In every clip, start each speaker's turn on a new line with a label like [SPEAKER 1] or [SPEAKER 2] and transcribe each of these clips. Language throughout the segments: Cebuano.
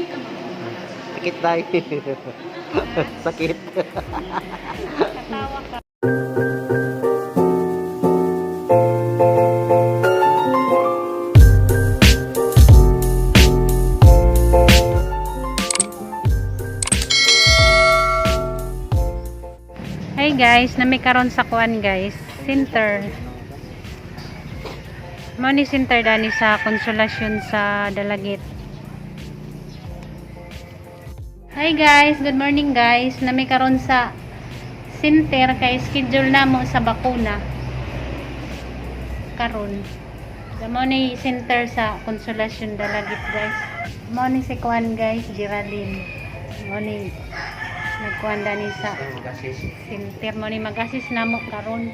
[SPEAKER 1] Sakit tayo. Sakit.
[SPEAKER 2] Katawa ka. Hey guys, nami karon sa kuan guys, center. Mao ni center dani sa Konsolasyon sa Dalagit. Hi guys, good morning guys. Nami karon sa center kay schedule namo sa bakuna. Karon. Mao ni center sa Konsolasyon Dalagit guys. Mao ni si kuan guys, Geraldine. Mao ni nagkuan dani sa center mo ni mag-assist namo karon.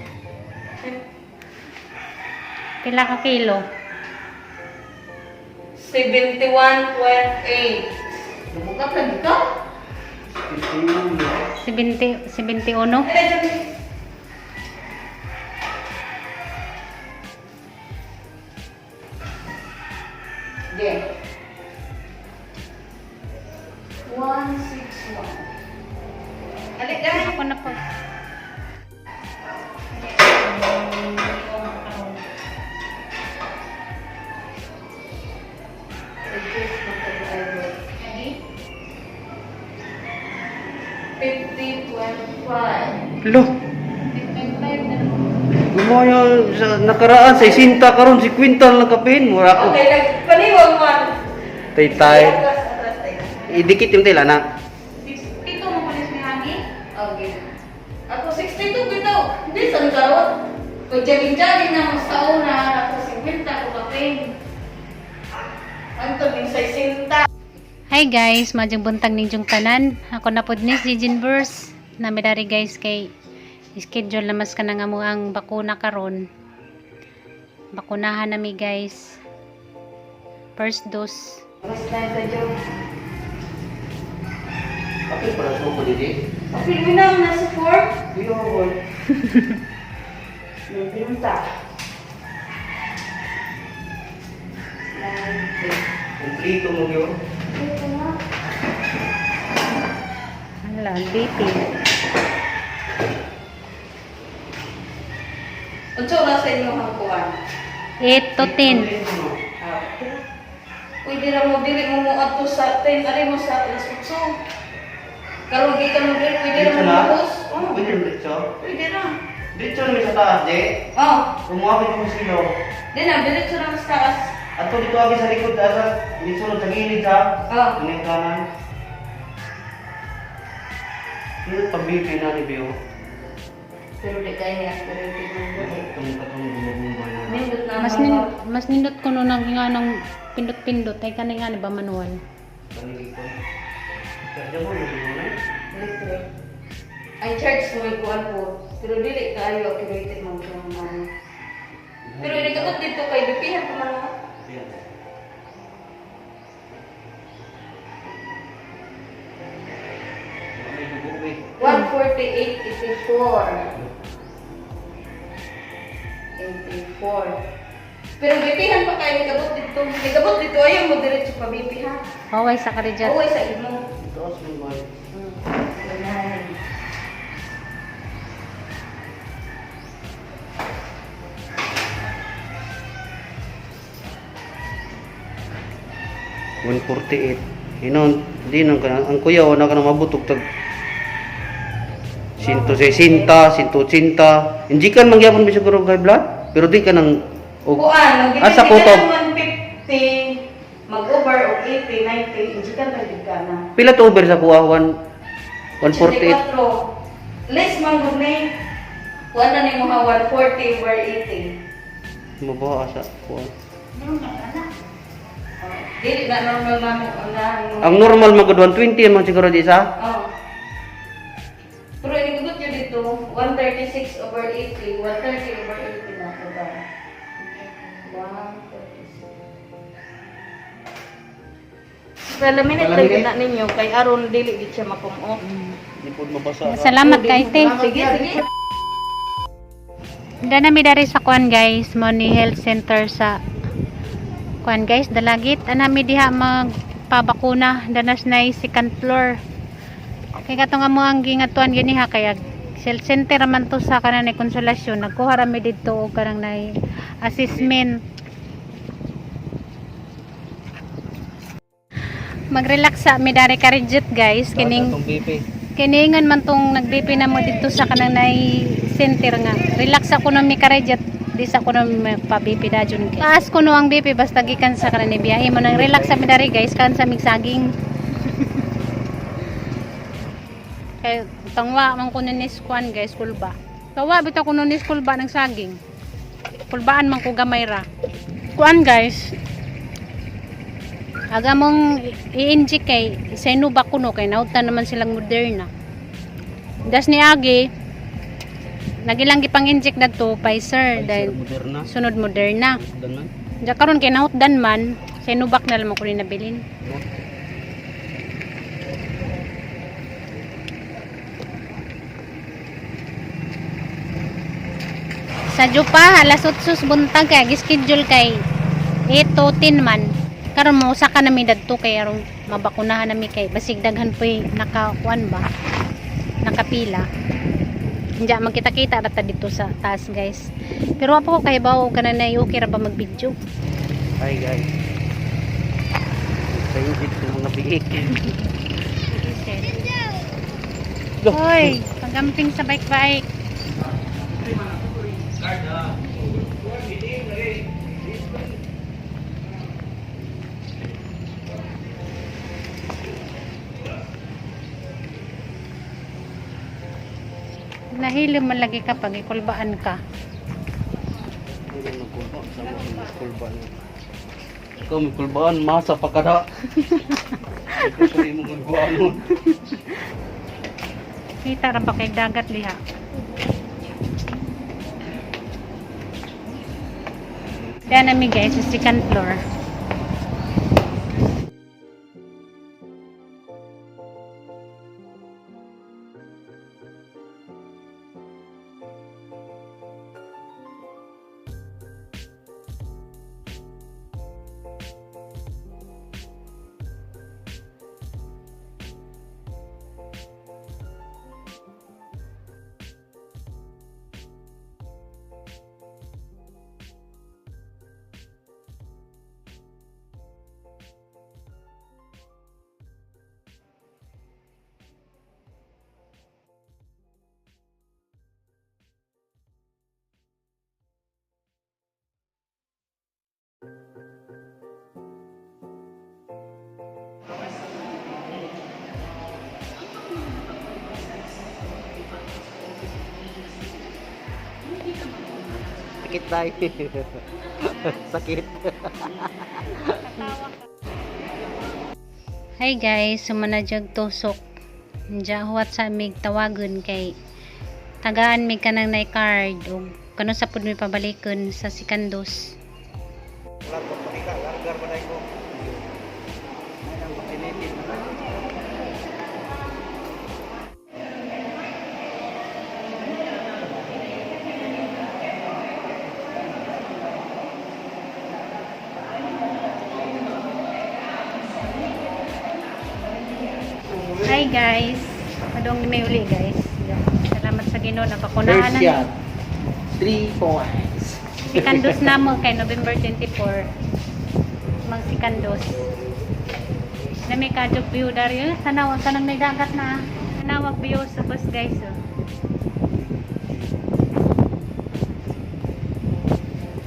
[SPEAKER 2] Pila ka kilo?
[SPEAKER 3] 71.8. Lumukat lagi ka?
[SPEAKER 2] 70, 71?
[SPEAKER 3] Yeah. 161. Alik dahil.
[SPEAKER 2] Ako na po.
[SPEAKER 3] 50.5.
[SPEAKER 1] Lo, gumaya sa nakaraan sa isinta karon si Quintal na kapin mura ko.
[SPEAKER 3] Okay, nag paniwag man.
[SPEAKER 1] Tay-tay.
[SPEAKER 3] Atras, atras, tay.
[SPEAKER 1] Idikit yung tila na.
[SPEAKER 2] 62 mo pulis ni Hagi?
[SPEAKER 3] Okay. Ako 62 bitaw. Hindi san karon. Pag jogging-jogging na mo sa una, ako 50 ko kapin. Anto ning 60.
[SPEAKER 2] Hi guys, madyong buntag ninyong tanan. Ako na pod ni si Jinverse. Nami dari guys kay schedule na mas ka na nga mo ang bakuna karon. Bakunahan nami guys. First dose.
[SPEAKER 3] Basta sa joke.
[SPEAKER 1] Kapin para sa ko dili.
[SPEAKER 3] Kapil mo na nasa 4.
[SPEAKER 1] Iyo boy.
[SPEAKER 3] May pinunta. 90.
[SPEAKER 1] Kompleto mo gyud.
[SPEAKER 3] Ito na.
[SPEAKER 2] Hala, BP.
[SPEAKER 3] Unsa na sa inyo ang kuan?
[SPEAKER 2] 8 to 10.
[SPEAKER 3] Ah. Pwede ra mo dili mo moadto sa 10 ari mo sa alas 8. Karon gikan mo dili pwede ra
[SPEAKER 1] Dito
[SPEAKER 3] mo
[SPEAKER 1] na?
[SPEAKER 3] buhos. Oh,
[SPEAKER 1] Pwede rin dito.
[SPEAKER 3] pwede ra.
[SPEAKER 1] Dito na sa taas, di.
[SPEAKER 3] Oh,
[SPEAKER 1] Rumawit mo sila.
[SPEAKER 3] di na diretso ra sa taas.
[SPEAKER 1] Ato dito agi sa likod asa, dito sa gilid ha.
[SPEAKER 3] Oh.
[SPEAKER 1] Ano yung kanan? Ano pag-BP na ni Bio?
[SPEAKER 3] Pero di kay niya accurate mo.
[SPEAKER 1] Itong katong gumagumba na.
[SPEAKER 3] Nindot na
[SPEAKER 2] Mas nin mas nindot ko no nang nga nang pindot-pindot ay kani nga ni ba manual.
[SPEAKER 1] Panigipon. Kaya mo yung na.
[SPEAKER 3] Electric. Ang charge mo may kuan po. Pero dili kaayo accurate mo kung ano. Pero hindi ka dito kay BP pa man mo.
[SPEAKER 1] Yan. May dugo, eh.
[SPEAKER 3] 148.84. 84. Pero bipihan pa kayo, nigabot dito. Nigabot dito, ayaw mo diretso pa BP ha.
[SPEAKER 2] Haway sa karijat.
[SPEAKER 3] Uwi sa imo.
[SPEAKER 1] Taas yung boy.
[SPEAKER 3] Ganyan.
[SPEAKER 1] One 148. Inon, di nang kana ang kuya wala ka na mabutog tag 160, 180. Hindi kan mangyapon mi siguro og high blood, pero di ka nang og
[SPEAKER 3] Kuan,
[SPEAKER 1] Asa kutob?
[SPEAKER 3] 150, mag-over og 80, 90, hindi ka na ka na.
[SPEAKER 1] Pila to over sa kuha? 1 148.
[SPEAKER 3] 84. Less man gud ni. Kuan na nimo ha 140 over 80.
[SPEAKER 1] Mabaha sa kuha.
[SPEAKER 3] Oh, dili na normal na mo na.
[SPEAKER 1] Ang normal magud 120 man siguro di sa.
[SPEAKER 3] Oh. Pero inigot nyo dito, 136 over 80, 130 over 80 na ito ba? 136. Palaminit lang na ninyo kay aron dili gid siya makum-o.
[SPEAKER 1] Di pud mabasa.
[SPEAKER 2] Salamat kay te.
[SPEAKER 3] Sige, sige.
[SPEAKER 2] Dana mi dari sa kuan guys, Money Health Center sa kuan guys, Dalagit. Ana mi diha mag pabakuna danas na second floor. Kay katong amo ang gingatuan gini ha, kay health center man to sa kanang nay konsolasyon. Nagkuha ra mi didto og kanang nay assessment. Magrelax sa mi dari ka rigid guys, kining
[SPEAKER 1] Atong BP.
[SPEAKER 2] kiningan man tong nag-BP na mo dito sa kanang nay center nga. Relax ako nang mi karejat, di sa ko nang pa-BP dajon kay. Taas ko no ang BP basta gikan sa kanang ni biyahe mo nang relax sa mi dari guys kan sa migsaging. Kay tangwa man ko ni skuan guys kulba. Tawa bitaw ko ni kulba ng saging. Kulbaan man ko gamay ra. Kuan guys. Aga mong i-inject kay Sinovac kuno kay nautan naman silang Moderna. Das ni Agi nagilang gipang inject dadto Pfizer dahil
[SPEAKER 1] Moderna.
[SPEAKER 2] sunod Moderna.
[SPEAKER 1] Dan man.
[SPEAKER 2] Diya karon kay nahutdan man Sinovac na lang ko ni nabilin. Sa Jupa, alas 8 buntag kay gischedule kay 8 to 10 man. Karon mo usa ka nami dadto kay aron mabakunahan nami kay basig daghan po'y nakakuan ba. Nakapila. Diya magkita-kita ra ta dito sa taas guys. Pero wa pa ko kahibaw og kanang nay okay ra ba mag-video.
[SPEAKER 1] Hi guys. Sa-inject sa mga biik.
[SPEAKER 2] Hoy, pagamping sa bike-bike. Nahilo man lagi ka pag ikulbaan ka.
[SPEAKER 1] Hindi magkulba. Sa mga kulbaan. Ikaw may kulbaan, masa pa ka na. Ikaw pa rin mong kulbaan nun.
[SPEAKER 2] Kita ra ba kay dagat diha? Diyan nami guys, sa second floor.
[SPEAKER 1] Sakit tayo. Sakit.
[SPEAKER 2] Hi guys, sumana jog tusok. Diya huwat sa mig tawagon kay tagaan mig kanang nay card ug kano sa pud mi pabalikon sa sikandos. Hi guys. Padong ni may uli guys. Salamat sa Ginoo nabakunahan
[SPEAKER 1] First
[SPEAKER 2] na.
[SPEAKER 1] shot. 3 points.
[SPEAKER 2] Sikandos na mo kay November 24. Mang sikandos. Na may kadyo view dari. Eh, tanaw tanang may dagat na. Tanawag view sa bus guys. Oh.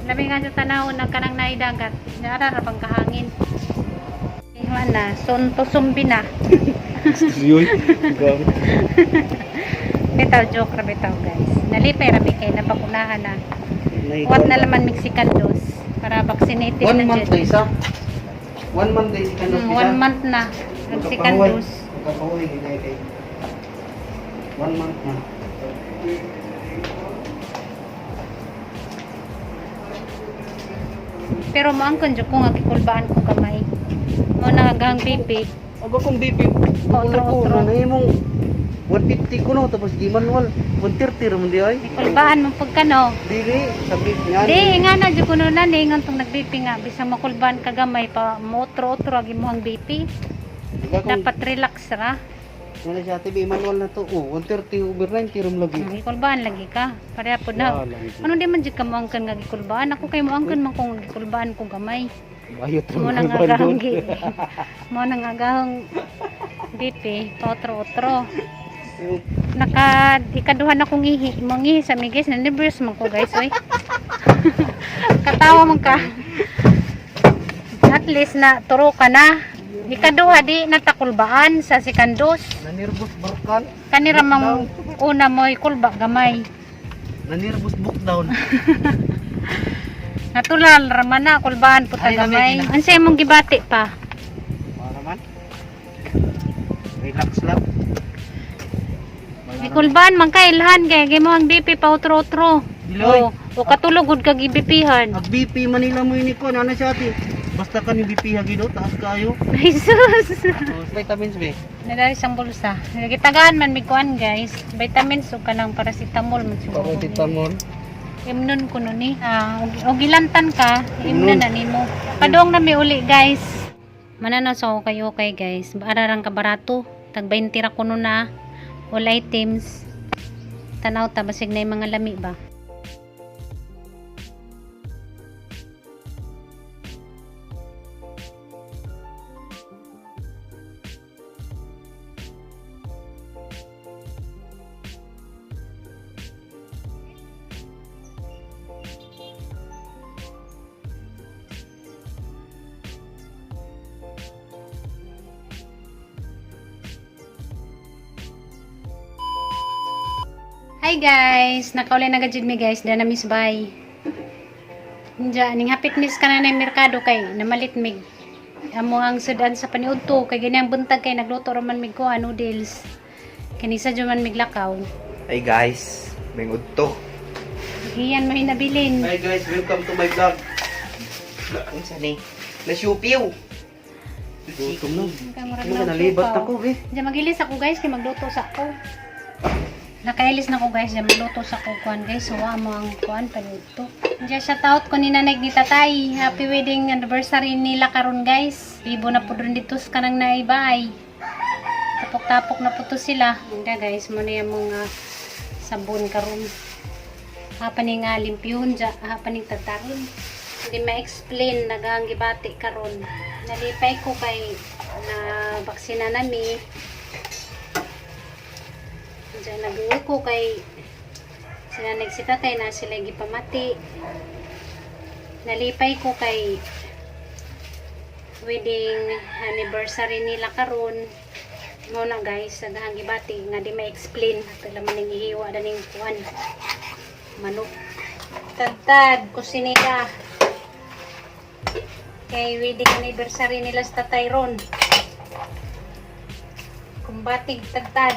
[SPEAKER 2] Labi nga sa tanaw na kanang naidagat. Naara ra bang kahangin. Iwan na, sonto sumbi na.
[SPEAKER 1] Yun. Grabe.
[SPEAKER 2] Bitaw joke ra bitaw guys. Nalipay ra mi kay nabakunahan na. Wat na laman Mexican dose para vaccinated
[SPEAKER 1] One
[SPEAKER 2] na
[SPEAKER 1] month
[SPEAKER 2] jud.
[SPEAKER 1] na isa. One month na isa.
[SPEAKER 2] One month na ang second dose.
[SPEAKER 1] Magkapahuway. Hindi kay. One month na.
[SPEAKER 2] Pero moangkon jud ko nga gikulbaan ko gamay. Mo na hanggang BP.
[SPEAKER 1] Aga kong BP.
[SPEAKER 2] Otro, otro.
[SPEAKER 1] Na imong 150 ko no tapos gi manual 130 ra man di ay.
[SPEAKER 2] Kulbaan mo pagka no.
[SPEAKER 1] Dili sabi nga.
[SPEAKER 2] Di nga na jud kuno na ni ngan tong nag-BP nga bisan makulbaan ka gamay pa motro-otro agi mo ang BP.
[SPEAKER 1] Diba kung
[SPEAKER 2] Dapat relax ra.
[SPEAKER 1] wala siya ate manual na to. Oh, 130 over 90 ram lagi.
[SPEAKER 2] Gikulbaan lagi ka. Pareha po na.
[SPEAKER 1] Wala, lagi.
[SPEAKER 2] Ano di man jud ka moangkan nga gikulbaan? Ako kay moangkan man kung gikulbaan ko gamay.
[SPEAKER 1] Bayot
[SPEAKER 2] Mo
[SPEAKER 1] ra
[SPEAKER 2] nang
[SPEAKER 1] kulbaan
[SPEAKER 2] agahong
[SPEAKER 1] doon.
[SPEAKER 2] Mo nang agahong BP paotro-otro. Naka ikaduha na kong ihi. Mangihi sa mi guys, na-nervous man ko guys oy. Katawa man ka. At least na turo ka na. Ikaduha di natakulbaan sa sikandos.
[SPEAKER 1] Nanervous barkan.
[SPEAKER 2] Kanira mang una mo'y kulba gamay.
[SPEAKER 1] Nanervous book down.
[SPEAKER 2] Natural raman na kulbaan puta
[SPEAKER 1] Ay,
[SPEAKER 2] gamay.
[SPEAKER 1] lamig na.
[SPEAKER 2] Unsay imong gibati pa?
[SPEAKER 1] Para man. Relax lang. Wala
[SPEAKER 2] Gikulbaan man kay ilhan kay gimo ang BP pa otro-otro.
[SPEAKER 1] Diloy.
[SPEAKER 2] O, o katulog gud kag gibipihan.
[SPEAKER 1] Ag BP Manila mo ini ko ana siya ate. Basta ka ni BP hagi do taas kayo.
[SPEAKER 2] Jesus.
[SPEAKER 1] Vitamins be.
[SPEAKER 2] Nadali siyang bulsa. Gitagaan man mig kuan guys. Vitamins ug kanang paracetamol man siguro.
[SPEAKER 1] Paracetamol.
[SPEAKER 2] Imnon ko nun eh. Ah, og gilantan ka, imnon
[SPEAKER 1] Imnon.
[SPEAKER 2] na nimo. Padong na mi uli guys. Mananaw sa okay okay guys. Ararang ka barato. Tag 20 ra kuno na. All items. Tanaw ta basig na yung mga lami ba. Hi guys! Nakauli na gajud mi guys. Dana miss bye. Diya, ning hapit miss ka na na yung merkado kay namalit mig amo ang sudan sa paniudto kay ganyang buntag kay nagluto ra man mig kuha noodles. Kanisa jud man mig lakaw.
[SPEAKER 4] Hey guys, may udto.
[SPEAKER 2] Iyan may nabilin.
[SPEAKER 1] Hi guys, welcome to my vlog.
[SPEAKER 4] Unsa ni? Nasyupiw.
[SPEAKER 1] Gutom na.
[SPEAKER 2] Kay murag
[SPEAKER 1] Ano ka nalibat
[SPEAKER 2] nagsukaw.
[SPEAKER 1] ako eh.
[SPEAKER 2] Diyan magilis ako guys kay magluto sa ako. Nakailis na ko guys, diyan magluto sa ko kuan guys. Suwa mo ang kuan panuto. Diyan shout out ko ni nanay ni tatay. Happy wedding anniversary nila karon guys. Bibo na po dun dito sa kanang naibay. Tapok-tapok na po to sila. Hindi guys, mo na yung mga sabon karon. Hapan ni nga limpyun dya, hapan ni tagtaron. Hindi ma-explain nagang gibati karon. Nalipay ko kay na baksina nami. Diyan nag ko kay sila nagsitatay na sila gipamati. Nalipay ko kay wedding anniversary nila karon. Mo na guys, naghang gibati nga di ma-explain ato laman ning ihiwa daning kuan. Manok. Tagtag kusinila. Kay wedding anniversary nila sa Tatay Ron. Kumbatig tagtad.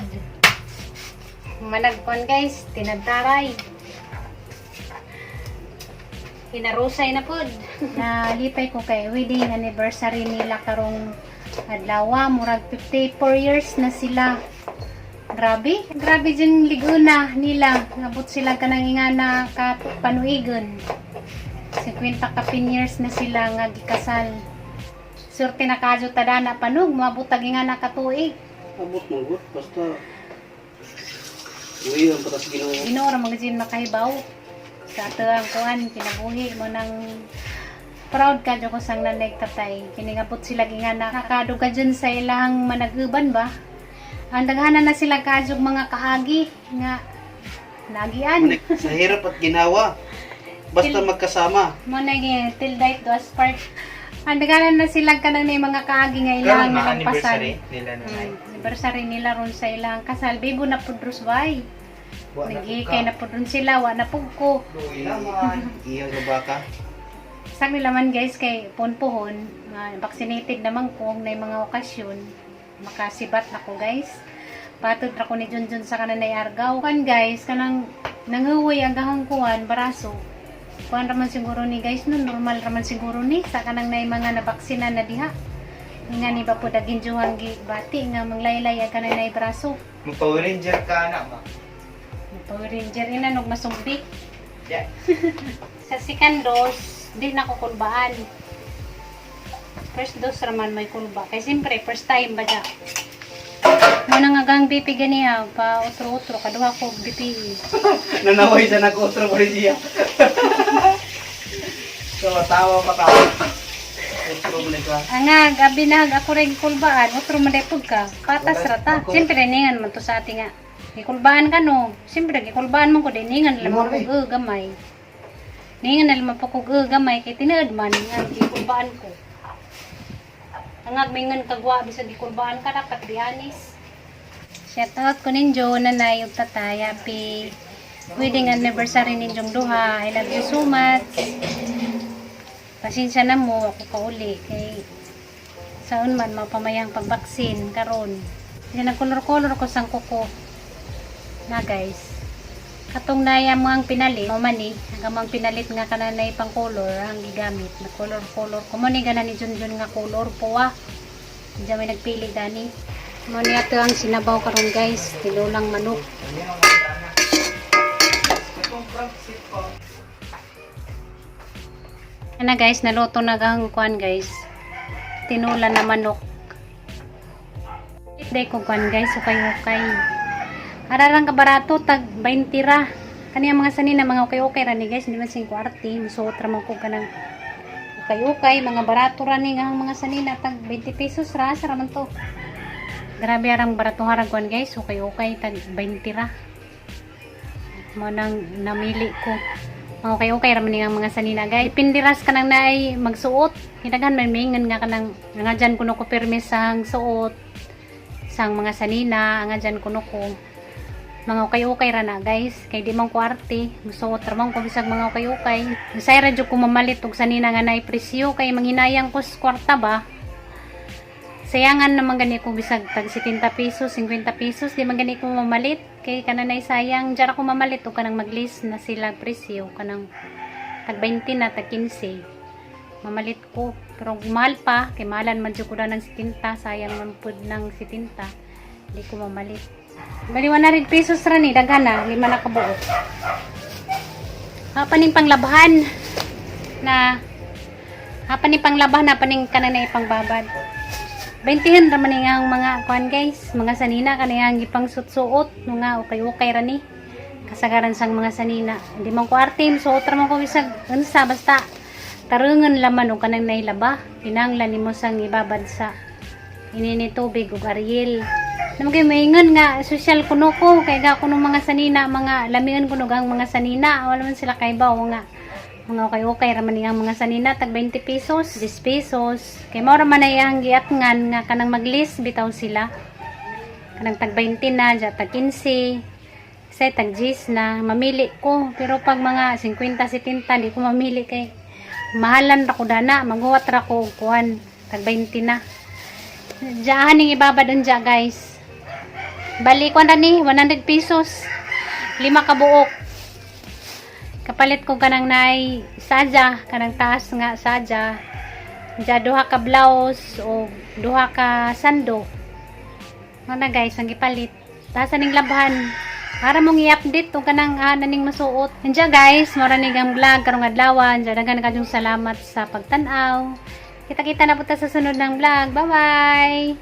[SPEAKER 2] Managkuan guys, tinagtaray. Hinarusay na pud. Nalipay ko kay wedding anniversary nila karong adlaw, murag 54 years na sila. Grabe, grabe din liguna nila. Nabot sila kanang ingana ka panuigon. 50 kapin years na sila nga gikasal. Surte na kadyo tadana panog, moabot tag ingana ka tuig.
[SPEAKER 1] Abot mo gut basta uy ang patas Ginoo.
[SPEAKER 2] Ginoo ra mga gym nakahibaw sa ato ang kuan kinabuhi mo nang proud ka ko sang nanay tatay kini nga pud sila gingana nakaduga dyan sa ilang managuban ba ang daghanan na sila kadyog mga kaagi nga nagian
[SPEAKER 1] Manik, sa hirap at ginawa. Basta magkasama.
[SPEAKER 2] mo na gi till death do us part ang daghanan na sila kanang may mga kaagi nga ilang
[SPEAKER 4] Karon na
[SPEAKER 2] nalampasan
[SPEAKER 4] anniversary nila nanay.
[SPEAKER 2] Anniversary nila ron sa ilang kasal bibo na pud rusway
[SPEAKER 4] Wa na
[SPEAKER 2] nagikay na pud ron sila wa na pud ko.
[SPEAKER 4] Luoy naman.
[SPEAKER 1] Iya ka baka.
[SPEAKER 2] Sa akin laman guys kay ponpohon, nga vaccinated naman ko na mga okasyon. Makasibat na ko guys. Patod ra ko ni Junjun sa kanan ay argaw. Kan guys, kanang nanghuway ang gahong kuan baraso. Kuan raman siguro ni guys no, normal raman siguro ni sa kanang nay mga nabaksina na diha. Nga ni ba po daginjuhan gi bati nga manglaylay ka na nay braso.
[SPEAKER 4] Mag-Power Ranger ka na ba?
[SPEAKER 2] Power Ranger ina nog masumbik.
[SPEAKER 4] Yeah.
[SPEAKER 2] Sa second dose, di na ko kulbaan. First dose raman may kulba. Kay siyempre, first time ba dya? Muna nga gang BP ganiha, pa utro-utro, kaduha ko BP.
[SPEAKER 1] Nanaway sa nag-utro ko rin siya. So, tawa pa ka. Utro mo na ka.
[SPEAKER 2] Anga, gabi na, ako rin kulbaan, utro man day pud ka. Patas
[SPEAKER 1] Wala,
[SPEAKER 2] ra ta. Siyempre, ningan man to sa ating nga. Gikulbaan ka no. Siyempre, gikulbaan man ko din. Ningan lamang
[SPEAKER 1] Lima,
[SPEAKER 2] ko gamay. Ningan na lamang po ko gamay. Kay tinuod man, nga gikulbaan ko. Angag mingan kagwa bisag gikulbaan ka dapat bihanis. Shout out ko ninyo, nanay ug tatay. Happy wedding anniversary ninyong duha. I love you so much. Pasensya na mo, ako kauli. Kay saon man mapamayang pagbaksin karon. Yan ang kolor-kolor ko sang kuko. Na guys. Katong naya mo ang pinalit, mo man ni, ang amang pinalit nga kananay pang color ang gigamit na color-color. Kumo ni gana ni Junjun nga color po ah. Diyan may nagpili gani. Mo ni ato ang sinabaw karon guys, tinulang manok. Ana guys, naluto na ang kuan guys. Tinula na manok. Day ko kuan guys, ukay-ukay. Ara lang kabarato tag 20 ra. Kani ang mga sanina mga ukay-ukay ra ni guys, hindi man sing kuarti, musuot ra man ko kanang ukay-ukay, mga barato ra ni nga ang mga sanina tag 20 pesos ra, asa ra man to. Grabe arang barato harang kuan guys, ukay-ukay tag 20 ra. Mo nang namili ko. Mga ukay-ukay ra man ni nga ang mga sanina guys. Ipindiras ka nang naay magsuot. Kinaghan man mingan nga kanang nga dyan kuno ko pirmi sang suot sang mga sanina nga dyan kuno ko mga ukay-ukay ra na guys kay di man kuarte musuot ra man ko bisag mga ukay-ukay. Usay ra jud ko mamalit og sanina nga naay presyo kay manghinayang ko sa kwarta ba. Sayangan naman gani ko bisag tag 70 pesos, 50 pesos, di man gani ko mamalit kay kananay sayang. Diyan ako mamalit og kanang maglis na sila presyo kanang tag 20 na, tag 15 mamalit ko. Pero mahal pa kay mahalan man jud ko na ng 70, sayang man pud ng 70, di ko mamalit. Bali 100 pesos ra ni, daghan na, lima na kabuok. Hapaning panglabhan na, hapaning panglabhan, hapaning kanan na ipangbabad. 20 ra man ni ang mga kuan guys, mga sanina kaniyang gipang suot-suot, mga ukay-ukay ra ni. Kasagaran sang mga sanina. Hindi man ko arte, suot ra man ko bisag unsa basta tarungan laman og kanang nailaba. Kinahanglan nimo sang ibabad sa inini tubig ug Ariel. Naman kay maingon nga social kuno ko kay ga kuno mga sanina, mga lamian kuno ang mga sanina, wala man sila kaybaw nga mga okay-okay ra man ang mga sanina tag 20 pesos, 10 pesos. Kay mao ra man ay ang giatngan nga kanang maglis bitaw sila. Kanang tag 20 na, ja tag 15. Say tag 10 na, mamili ko. Pero pag mga 50, 70, di ko mamili kay mahalan ra ko dana, maghuwat ra ko og kuan tag 20 na. Diyan ning ibabad unja guys. Bali ko na ni 100 pesos. Lima ka buok. Kapalit ko kanang nay sadya, kanang taas nga sadya. Diya duha ka blouse o duha ka sando. Ano na guys, ang gipalit. Taas ning labhan. Para mong i-update og kanang naning masuot. Andiya guys, mora ni ang vlog karong adlaw. Andiya daghan kayong salamat sa pagtan-aw. Kita-kita na po ta sa sunod ng vlog. Bye-bye.